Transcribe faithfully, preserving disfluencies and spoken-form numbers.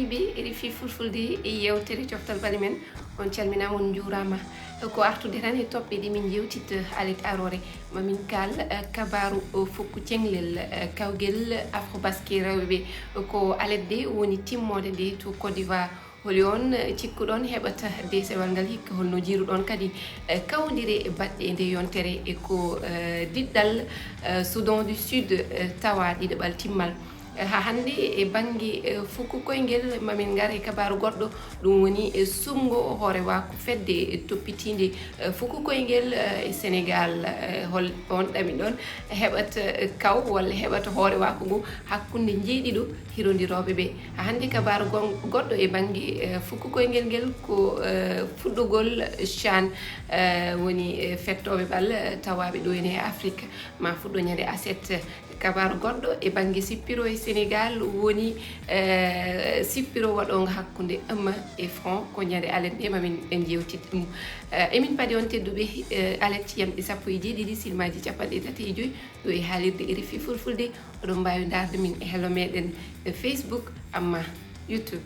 Ɓe R F I Fulfulde e yewtere coftal bali men, on calminaama, on njuuraama. Ko artude tan e toɓɓe ɗe min njewtita alet aroore, ma min kaal, eh, kabaaru, eh, fukku ceŋlel, eh, kawgel Afrobasket rewɓe ɓe. Ko alet de woni timmoode nde to Côte d'Ivoire. Holi on, eh, cikkuɗon heɓata deesewal ngal hikka? Holno jiiruɗon kadi, eh, kawdire baɗɗe e nde yontere e ko, eh, diɗɗal, eh, Soudan du Sud, eh, tawa ɗiɗaɓal timmal? Eh, ha hannde e bannge, eh, fukku koyngel, ma min ngar e kabaaru goɗɗo, ɗum woni e suɓngo hoorewaaku fedde toppitiinde, eh, fukku koyngel, eh, e Senegal. Eh, hol on ɗami ɗon heɓata, eh, kaw walla heɓata hoorewaaku ngu hakkunde njeeɗiɗo hirondirooɓe ɓe? Ha hannde kabaaru gon-, goɗɗo e bannge, eh, fukku koyngel ngel ko, eh, fuɗɗogol CHAN, eh, woni, eh, fettooɓe bal, eh, tawaaɓe ɗo ene e Afrique, ma fuɗɗo ñande aset. Kabaaru goɗɗo e bannge sippiro e Senegal woni, eh, sippiro waɗoongo hakkunde Ema e Franc ko ñande alet nde ma min en jewtit ɗum. Eh, emin paadi on tedduɓe, eh, alet yamɗi sappo e jeeɗiɗi, silmaaji capanɗe tati e joyi ɗo e haalirde R F I Fulfulde. Oɗon mbaawi ndaarde min e hello meɗen e Facebook, amma YouTube.